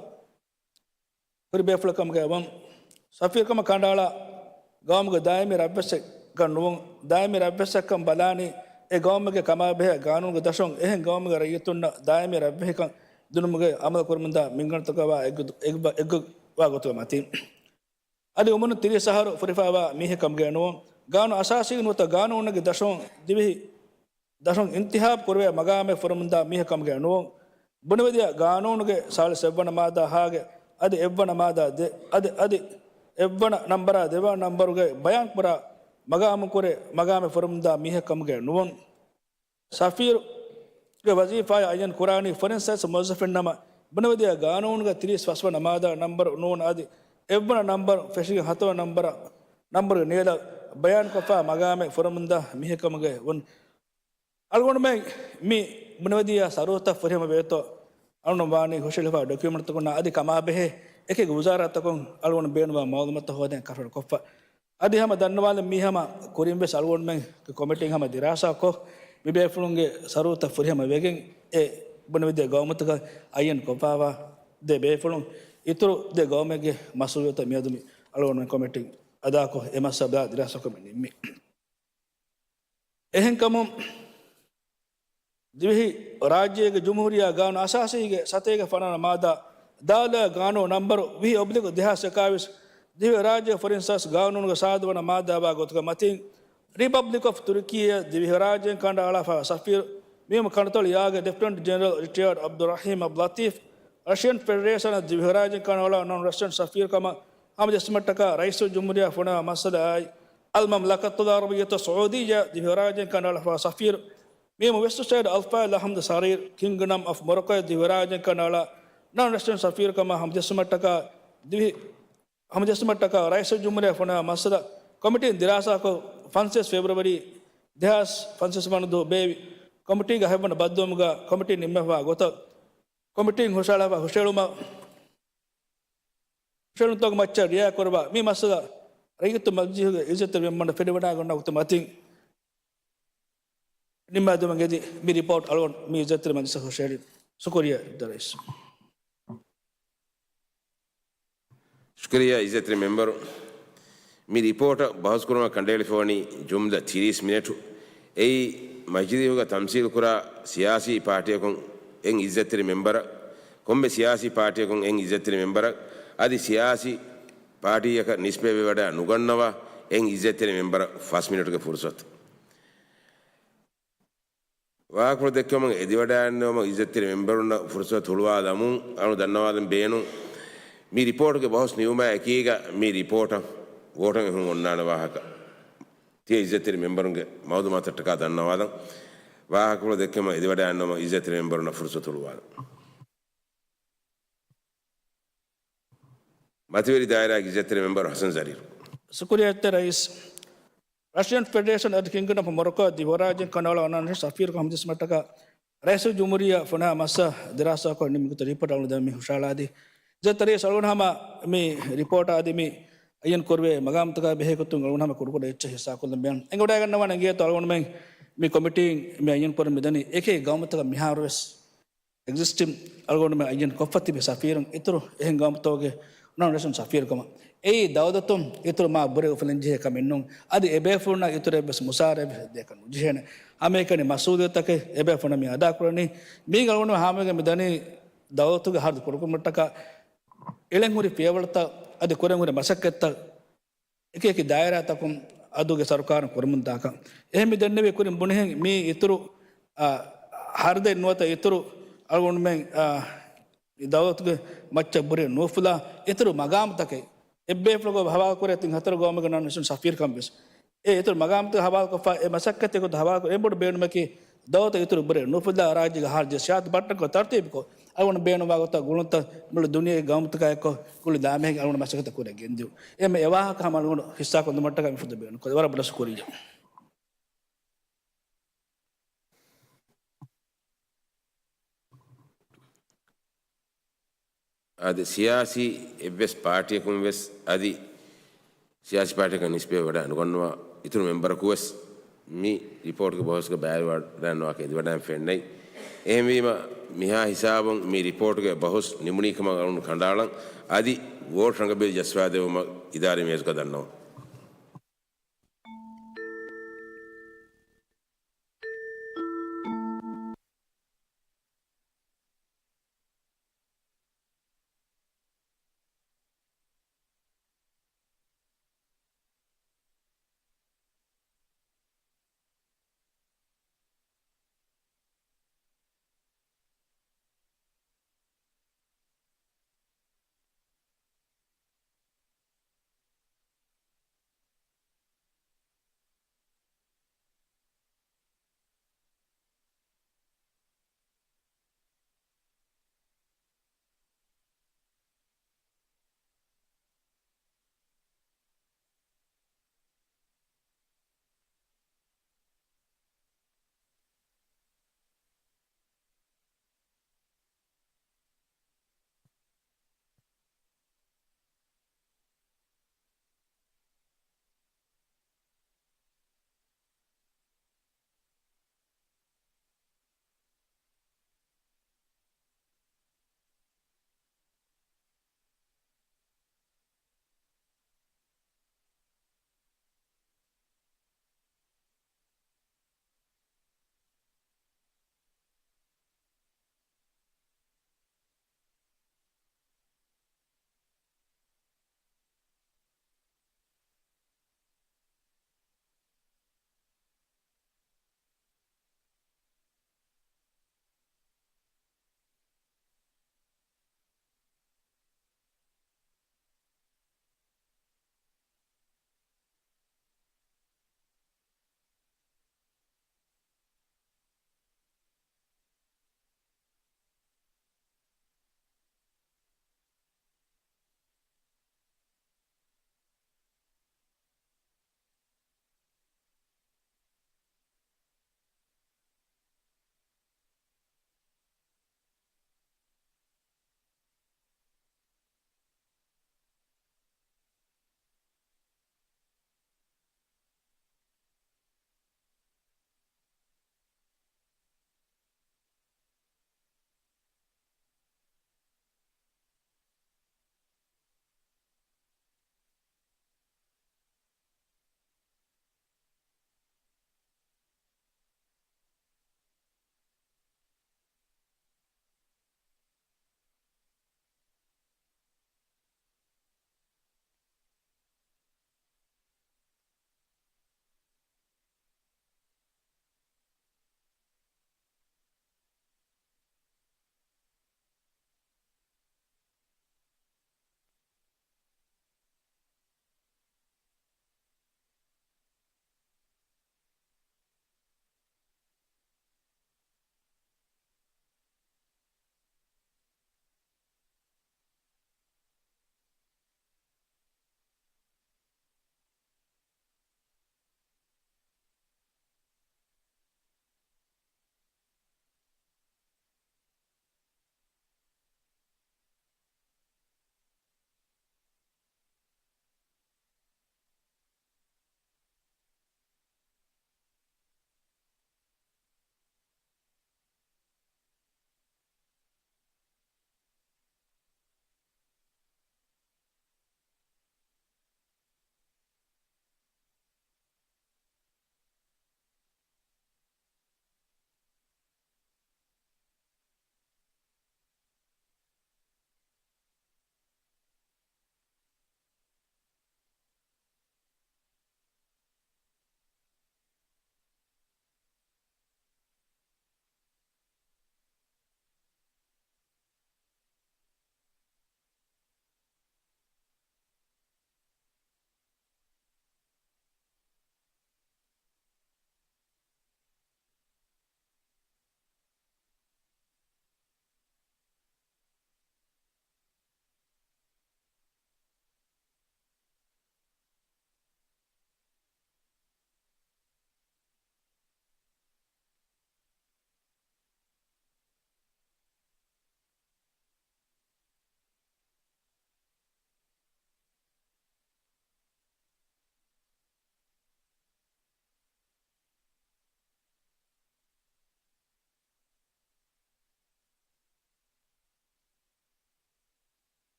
ހުރި ބޭފުޅެއްކަމުގައި ވަން. ސަފީރުކަމަށް ކަނޑައަޅާ ގައުމުގެ ދާއިމީ ރަށްވެއްސެއްގަ ނުވުން. ދާއިމީ ރަށްވެއްސެއްކަން ބަލާނީ އެ ގައުމުގެ ކަމާބެހޭ ގާނޫނުގެ ދަށުން އެހެން ގައުމުގެ ރައްޔިތުންނަށް ދާއިމީ ރަށްވެހިކަން ދިނުމުގެ އަމަލު ކުރުމުންދާ މިންގަނޑުތަކާ ވާ އެއްގޮތު-، އެއް-، އެއްގޮތްވާ ގޮތުގެ މަތީން. އަދި އުމުރުން ތިރީސް އަހަރު ފުރިފައިވާ މީހެއް ކަމުގައި ނުވުން. ގާނޫނު އަސާސީން ނުވަތަ ގާނޫނުގެ ދަށުން ދިވެހި ދަށުން އިންތިހާބު ކުރެވޭ މަގާމެއް ފުރަމުންދާ މީހެއް ކަމުގައި ނުވުން. ބުނެވިދިޔަ ގާނޫނުގެ ސާޅީސް އެއްވަނަ މާދާ ހާގެ އަދި އެއްވަނަ މާދާ ދެ އަދި އަދި އެއްވަނަ ނަންބަރާ ދެވަނަ ނަންބަރުގައި ބަޔާން ކުރާ މަގާމު ކުރެ މަގާމެއް ފުރަމުންދާ މީހެއް ކަމުގައި ނުވުން. ސަފީރުގެ ވަޒީފާއަށް އައްޔަން ކުރާނީ ފޮރިން ސައިންސް މުވައްޒަފެއްނަމަ، ބުނެވިދިޔަ ގާނޫނުގެ ތިރީސް ފަސްވަނަ މާދާ ނަންބަރު ނޫން އަދި އެއްވަނަ ނަންބަރު ފެށިގެން ހަތަރު ނަންބަރަށް، ނަންބަރުގެ ނިޔަލަށް ބަޔާންކޮށްފަ މަގާމެއް ފުރަމުންދާ މީހެއް ކަމުގައި ވުން. އަޅުގަނޑުމެން މި ބުނެވިދިޔަ ސަރޫތައް ފުރިހަމަ ވޭތޯ އަޅުގަނޑު ވާނީ ހުށަހެޅިފަ ޑޮކިއުމެންޓްތަކުންނާ އަދި ކަމާބެހޭ އެކި ވުޒާރާތަކުން އަޅުގަނޑު ބޭނުންވާ މައުލޫމާތު ހޯދަން ކަށަވަރު ކޮށްފަ. އަދި ހަމަ ދަންނަވާލަން މީ ހަމަ ކުރިން ވެސް އަޅުގަނޑުމެން ކޮމިޓީން ހަމަ ދިރާސާ ކޮށް، މި ބޭފުޅުންގެ ސަރޫތައް ފުރިހަމަ ވެގެން އެ ބުނެވިދިޔަ ގައުމުތަކަށް އައްޔަން ކޮށްފަވާ ދެ ބޭފުޅުން އިތުރު ދެ ގައުމެއްގެ މަސްއޫލިއްޔަތު މިއަދު މި އަޅުގަނޑުމެން ކޮމިޓީން އަދާކޮށް އެ މައްސަލަ ދިރާސާކޮށް ނިންމީ. އެހެންކަމުން، ދިވެހި ރާއްޖޭގެ ޖުމްހޫރިއްޔާ ގާނޫނު އަސާސީގެ ސަތޭކަ ފަނަރަ މާދާ، ދާލާ ގާނޫނު ނަންބަރު ވިހި އޮބްލިކް ދެހާސް އެކާވީސް، ދިވެހި ރާއްޖޭ ފޮރިން ސައިންސް ގާނޫނުގެ ސާދަ ވަނަ މާދާ ވާ ގޮތުގަ މަތިން، ރިޕަބްލިކް އޮފް ތުރުކީއަށް ދިވެހިރާއްޖޭން ކަނޑައަޅާފަ ސަފީރު މީމު ކަނޑުތޮޅި ޔާގެ ލެފްޓިނަންޓް ޖެނެރަލް ރިޓަޔާޑް އަބްދުއްރަހީމް އަބްލަތީފް، ރަޝިއަން ފެޑެރޭޝަނަށް ދިވެހިރާއްޖޭން ކަނޑައަޅާ ނޮން ރެސިޑެންޓް ސަފީރުކަމަށް ހަމަޖެއްސުމަށްޓަކާ ރައީސުލްޖުމްހޫރިއްޔާ ފޮނުވާ މައްސަލައާއި، އަލްމަމްލަކަތުލް ޢަރަބިއްޔަތުއް ސަޢޫދިއްޔާ ދިވެހިރާއްޖޭން ކަނޑައަޅާފަ ސަފީރު މީމު ވެސްޓް ސައިޑް އަލްފައިދް އަޙްމަދު ސަރީރް، ކިންގްޑަމް އޮފް މޮރޮކޯއަށް ދިވެހިރާއްޖޭން ކަނޑައަޅާ ނަން ރެސިޑެންޓް ސަފީރުކަމަށް ހަމަޖެއްސުމަށްޓަކާ ދިވެހި ހަމަޖެއްސުމަށްޓަކާ ރައީސުލްޖުމްހޫރިއްޔާ ފޮނުވާ މައްސަލަ ކޮމިޓީން ދިރާސާކޮށް، ފަންސައްސަ ފެބްރުއަރީ ދެހާސް ފަންސައްސަ ވަނަ ދުވަހު ބޭއްވި ކޮމިޓީގެ ހަތްވަނަ ބައްދަލުވުމުގަ ކޮމިޓީން ނިންމަވާ ގޮތަށް، ކޮމިޓީން ހުށަހަޅާފަ ހުށަހެޅުމަށް، ހުށަހެޅުންތަކުގެ މައްޗަށް ރިއާޔަތްކުރައްވާ މި މައްސަލަ ރައްޔިތު މަޖިލީހުގެ އިއްޒަތްތެރި މެމްބަރުންނަށް ފެނިވަޑައިގަންނަވާ ގޮތުގެ މަތިން ނިންމާދިނުމަށް އެދި މި ރިޕޯޓް އަޅުގަނޑު މި އިއްޒަތްތެރި މަޖިލިސަށް ހުށަހެޅީ. ޝުކުރިއްޔާ އިއްޒަތްތެރި ރައީސް. ޝުކުރިއްޔާ އިއްޒަތްތެރި މެމްބަރު. މި ރިޕޯޓަށް ބަހުސްކުރުމަށް ކަނޑައެޅިފަވަނީ ޖުމްލަ ތިރީސް މިނެޓު. އެއީ މަޖިލީހުގަ ތަމްސީލުކުރާ ސިޔާސީ ޕާޓީއަކުން އެއް އިއްޒަތްތެރި މެމްބަރަށް، ކޮންމެ ސިޔާސީ ޕާޓީއަކުން އެއް އިއްޒަތްތެރި މެމްބަރަށް އަދި ސިޔާސީ ޕާޓީއަކަށް ނިސްބަތްވެވަޑައި ނުގަންނަވާ އެއް އިއްޒަތްތެރި މެމްބަރަށް ފަސް މިނެޓުގެ ފުރުސަތު. ވާހަކަފުޅު ދެއްކެވުމަށް އެދިވަޑައިގަންނަވަމުން އިއްޒަތްތެރި މެމްބަރުންނަށް ފުރުސަތު ހުޅުވާލަމުން އަޅު ދަންނަވާލަން ބޭނުން. މި ރިޕޯޓުގެ ބަހުސް ނިމުމާ އެކީގަ މި ރިޕޯޓަށް ވޯޓަށް އެހުން އޮންނާނެ ވާހަކަ ތިޔަ އިއްޒަތްތެރި މެމްބަރުންގެ މައުލޫމާތަށްޓަކާ ދަންނަވާލަން. ވާހަކަފުޅު ދެއްކެވުމަށް އެދިވަޑައިގަންނަވަމުން އިއްޒަތްތެރި މެމްބަރުންނަށް ފުރުސަތު ހުޅުވާލަން. މަތިވެރި ދާއިރާގެ އިއްޒަތްތެރި މެމްބަރު ހަސަން ޒަރީރު. ޝުކުރިއްޔާ އިއްޒަތްތެރި ރައީސް. ރަޝިއަން ފެޑެރޭޝަން އަދި ކިންގްޑަމް އޮފް މޮރޮކޯ ދިވެހިރާއްޖޭން ކަނޑައަޅާ އޮންނާނެ ސަފީރުކަން ހަމަޖެއްސުމަށްޓަކާ ރައީސުލްޖުމްހޫރިއްޔާ ފޮނުވާ މައްސަލަ ދިރާސާކޮށް ނިންމި ގޮތަށް ރިޕޯޓް އަޅުގަނޑު ދެން މި ހުށަހަޅާދީ. އިއްޒަތްތެރި ރައީސް އަޅުގަނޑު ހަމަ މި ރިޕޯޓާ އަދި މި އައްޔަން ކުރެވޭ މަގާމުތަކާ ބެހޭ ގޮތުން އަޅުގަނޑު ހަމަ ކުޑަކުޑަ އެއްޗެއް ހިއްސާކޮށްލަން ބޭނުން. އެނގިވަޑައިގަންނަވާނެ އިނގޭތޯ އަޅުގަނޑުމެން މި ކޮމިޓީން މި އައްޔަން ކުރަން މި ދަނީ އެކި ގައުމުތަކަށް މިހާރުވެސް އެގްޒިސްޓިން އަޅުގަނޑުމެން އައްޔަން ކޮށްފަ ތިބި ސަފީރުން އިތުރު އެހެން ގައުމުތަކުގެ ނަން ރެސިޑެންޓް ސަފީރުކަމަށް. އެއީ ދައުލަތުން އިތުރު މާ ބުރެ އުފުލަންޖެހޭ ކަމެއް ނޫން. އަދި އެބޭފުޅުންނަށް އިތުރެއްވެސް މުސާރައެއް ދޭކަށް ނުޖެހޭނެ. ހަމައެކަނި މަސްއޫލިއްޔަތުތަކެއް އެބޭފުޅުންނަށް މި އަދާކުރަނީ. މީގަ އަޅުގަނޑު ހާމަވެގެން މި ދަނީ ދައުލަތުގެ ހަރަދު ކުޑަކުރުމަށްޓަކާ އެޅެން ހުރި ފިޔަވަޅުތައް އަދި ކުރެން ހުރި މަސައްކަތްތައް އެކި އެކި ދާއިރާތަކުން އަދުގެ ސަރުކާރުން ކުރަމުންދާކަން. އެހެން މި ދެންނެވި ކުރިން ބުނިހެން މީ އިތުރު، އާ، ހަރަދެއް ނުވަތަ އިތުރު އަޅުގަނޑުމެން، އާ، ދައުލަތުގެ މައްޗަށް ބުރެ ނުއުފުލާ އިތުރު މަގާމުތަކެއް އެއްބޭފުޅަކު ހަވާލުކުރޭ ތިން ހަތަރު ގައުމުގެ ނަން ރެސިޑެންޓް ސަފީރުކަން ވެސް. އެ އިތުރު މަގާމުތަކަށް ހަވާލުކޮށްފަ އެ މަސައްކަތްތަކުގެ ހަވާލުކޮށް އެންމެ ބޮޑު ބޭނުމަކީ ދައުލަތަށް އިތުރު ބުރެ ނުއުފުލާ ރާއްޖޭގެ ހަރަދު ސިޔާސަތު ބައްޓަންކޮށް ތަރުތީބުކޮށް އަޅުގަނޑު ބޭނުންވާ ގޮތަށް ގުޅުންތައް މުޅި ދުނިޔޭގެ ގައުމުތަކާއެއްކޮށް ކުޅި ދާމެހެއް އަޅުގަނޑު މަސައްކަތް ކުރިއަށް ގެންދިޔުން. އެންމެ އެވާހަކަ ހަމަ އަޅުގަނޑު ހިއްސާކޮށްލުމަށްޓަކާ މި ފުދު ބޭނުންކޮށް ވަރަށް ބޮޑަށް ޝުކުރިއްޔާ. އަދި ސިޔާސީ އެއްވެސް ޕާޓީއަކުން ވެސް އަދި ސިޔާސީ ޕާޓީއަކަށް ނިސްބަތް ވަޑައި ނުގަންނަވާ އިތުރު މެމްބަރަކު ވެސް މި ރިޕޯޓްގެ ބަހުސްގަ ބައިވެރިވެވަޑައިނުވާކަށް އެދިވަޑައިން ފެންނައި. އެހެންވީމަ، މިހާ ހިސާބުން މި ރިޕޯޓްގެ ބަހުސް ނިމުނީ ކަމަށް އަޅުގަނޑު ކަނޑައަޅަން. އަދި ވޯޓް ރަނގަބީލު ޖައްސަވާދެއްވުމަށް އިދާރީ މޭޒުގަ ދަންނަވަން.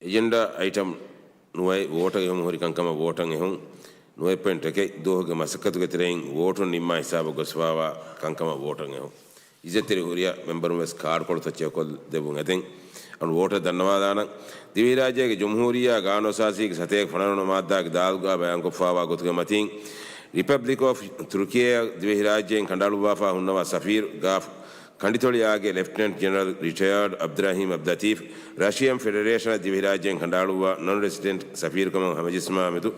އެޖެންޑާ އައިޓަމް ނުވައެއް ވޯޓަށް އެހުން ހުރި ކަންކަމަށް ވޯޓަށް އެހުން. ނުވައެއް ޕޮއިންޓް އެކެއް، ދުވަހުގެ މަސައްކަތުގެ ތެރެއިން ވޯޓުން ނިންމާ ހިސާބަށް ގޮސްފާވާ ކަންކަމަށް ވޯޓަށް އެހުން. އިއްޒަތްތެރި ހުރިހާ މެމްބަރުން ވެސް ކާޑުކޮޅުތައް ޗެކުކޮށްދެއްވުން އެދެން. އަން ވޯޓަށް ދަންނަވާލާނަން. ދިވެހިރާއްޖޭގެ ޖުމްހޫރިއްޔާ ގާނޫނުއަސާސީގެ ސަތޭކަ ފަނަރަ ވަނަ މާއްދާގެ ދާލުގާ ބަޔާންކޮށްފާވާ ގޮތުގެ މަތީން، ރިޕަބްލިކް އޮފް ތުރުކިޔޭއަށް ދިވެހިރާއްޖޭން ކަނޑައަޅުއްވާފާ ހުންނަވާ ސަފީރު ގާފް ކަނޑިތޮޅިއާގެ ލެފްޓިނަންޓް ޖެނެރަލް ރިޓަޔާޑް އަބްދުރަހީމް އަބްދުލަތީފް، ރަޝިއަން ފެޑެރޭޝަނަށް ދިވެހިރާއްޖޭން ކަނޑައަޅުއްވާ ނޮން ރެސިޑެންޓް ސަފީރުކަމަށް ހަމަޖެއްސުމާ މެދު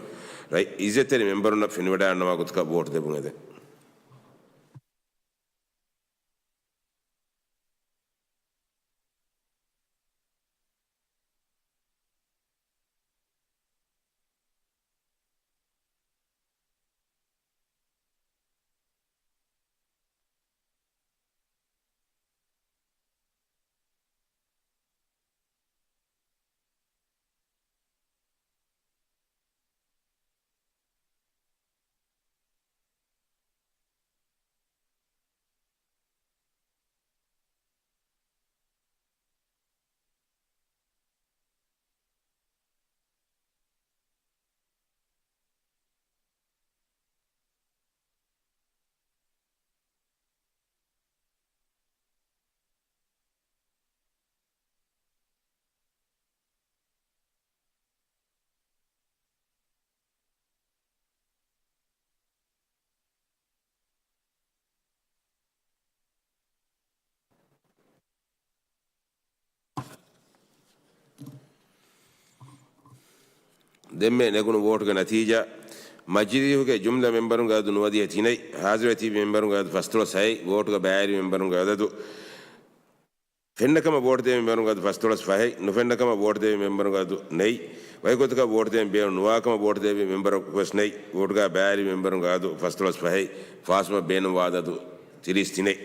އިއްޒަތްތެރި މެމްބަރުންނަށް ފެނިވަޑައިގަންނަވާ ގޮތަކަށް ވޯޓު ދެއްވުން އެދެން. ދެންމެ ނެގުނު ވޯޓުގެ ނަތީޖާ، މަޖިލީހުގެ ޖުމްލަ މެމްބަރުންގެ އަދަދު ނުވަދިހަ ތިނެއް، ހާޒިރުވެތިބި މެމްބަރުންގެ އަދަދު ފަސްދޮޅަސް ހައެއް، ވޯޓުގަ ބައިވެރި މެމްބަރުންގެ އަދަދު، ފެންނަ ކަމަށް ވޯޓު ދެވި މެމްބަރުންގެ އަދަދު ފަސްދޮޅަސް ފަހެއް، ނުފެންނަ ކަމަށް ވޯޓު ދެވި މެމްބަރުންގެ އަދަދު ނެތް، ވަކި ގޮތަކަށް ވޯޓު ދޭން ބޭނުން ނުވާ ކަމަށް ވޯޓު ދެވި މެމްބަރަކު ވެސް ނެތް، ވޯޓުގަ ބައިވެރި މެމްބަރުންގެ އަދަދު ފަސްދޮޅަސް ފަހެއް، ފާސްވުމަށް ބޭނުންވާ އަދަދު ތިރީސް ތިނެއް.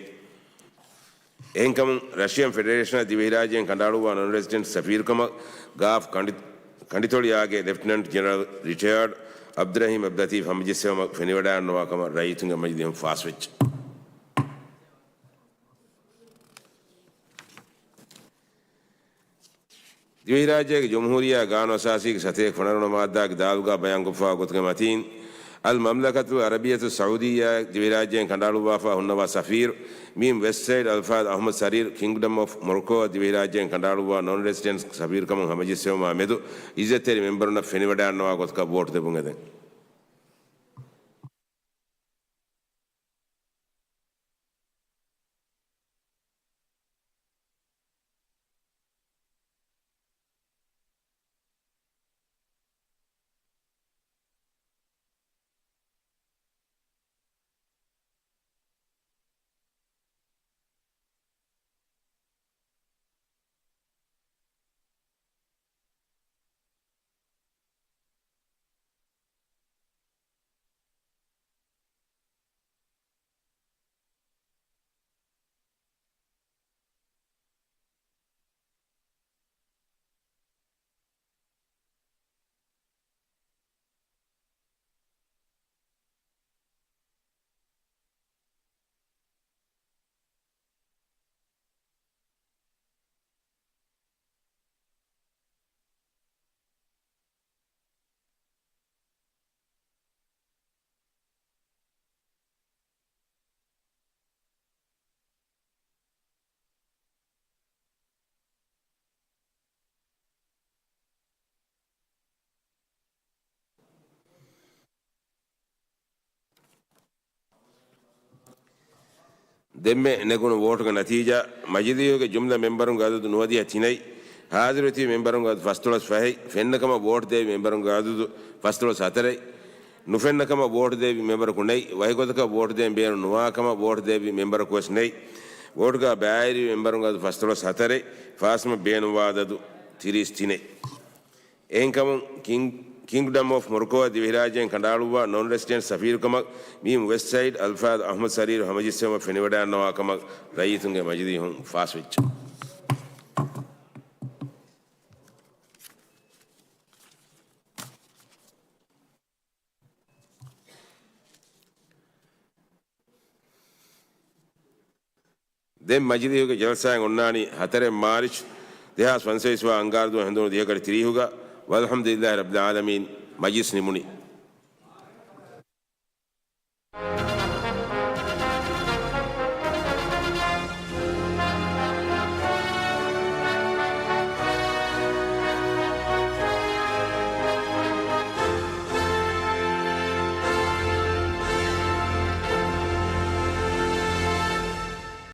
އެހެންކަމުން، ރަޝިއަން ފެޑެރޭޝަނަށް ދިވެހިރާއްޖޭން ކަނޑައަޅުއްވާ ނޮން ރެސިޑެންޓް ސަފީރުކަމަށް ގާފް ކަނޑި-، ކަނޑިތޮޅިއާގެ ލެފްޓިނަންޓް ޖެނެރަލް ރިޓަޔާޑް އަބްދުރަހީމް އަބްދުލަތީފް ހަމަޖެއްސެވުމަށް ފެނިވަޑައިގަންނަވާ ކަމަށް ރައްޔިތުންގެ މަޖިލީހުން ފާސްވެއްޖެ. ދިވެހިރާއްޖޭގެ ޖުމްހޫރިއްޔާ ގާނޫނުއަސާސީގެ ސަތޭކަ ފަނަރަ ވަނަ މާއްދާގެ ދާލުގާ ބަޔާންކޮށްފާ ގޮތުގެ މަތީން، އަލް މަމްލަކަތުލް އަރަބިއްޔަތުއް ސައޫދިއްޔާއަށް ދިވެހިރާއްޖޭން ކަނޑައަޅުއްވާފާ ހުންނަވާ ސަފީރު، މިއިން ވެސްޓް ސައިޑް އަލްފާދު އަޙްމަދު ސަރީރު، ކިންގްޑަމް އޮފް މޮރޮކޯއަށް ދިވެހިރާއްޖޭން ކަނޑައަޅުއްވާ ނޮން ރެސިޑެންޓް ސަފީރުކަމުން ހަމަޖެއްސެވުމާ މެދު، އިއްޒަތްތެރި މެމްބަރުންނަށް ފެނިވަޑައިގަންނަވާ ގޮތަކަށް ވޯޓު ދެއްވުން އެދެން. ދެންމެ ނެގުނު ވޯޓުގެ ނަތީޖާ، މަޖިލީހުގެ ޖުމްލަ މެމްބަރުންގެ އަދަދު ނުވަދިހަ ތިނެއް، ހާޒިރުވެތިބި މެމްބަރުންގެ އަދަދު ފަސްދޮޅަސް ފަހެއް، ފެންނަ ކަމަށް ވޯޓު ދެވި މެމްބަރުންގެ އަދަދު ފަސްދޮޅަސް ހަތަރެއް، ނުފެންނަ ކަމަށް ވޯޓު ދެވި މެމްބަރަކު ނެތް، ވަކި ގޮތަކަށް ވޯޓު ދޭން ބޭނުން ނުވާ ކަމަށް ވޯޓު ދެވި މެމްބަރަކު ވެސް ނެތް، ވޯޓުގަ ބައިވެރި މެމްބަރުންގެ އަދަދު ފަސްދޮޅަސް ހަތަރެއް، ފާސްވުމަށް ބޭނުންވާ އަދަދު ތިރީސް ތިނެއް. އެހެންކަމުން، ކިން-، ކިންގްޑަމް އޮފް މޮރޮކޯއަށް ދިވެހިރާއްޖޭން ކަނޑައަޅުއްވާ ނޮން ރެސިޑެންޓް ސަފީރުކަމަށް މިއިން ވެސްޓް ސައިޑް އަލްފާދު އަޙްމަދު ސަރީރު ހަމަޖެއްސެވުމަށް ފެނިވަޑައިގަންނަވާ ކަމަށް ރައްޔިތުންގެ މަޖިލީހުން ފާސްވެއްޖެ. ދެން މަޖިލީހުގެ ޖަލްސާއެއް އޮންނާނީ ހަތަރެއް މާރިޗް ދެހާސް ފަންސަވީސް ވާ އަންގާރަ ދުވަހު ހެނދުނު ދިހަ ގަޑި ތިރީހުގަ، ވަލްޙަމްދުލިއްލާހި ރައްބިލް ޢާލަމީން، މަޖިލިސް ނިމުނީ.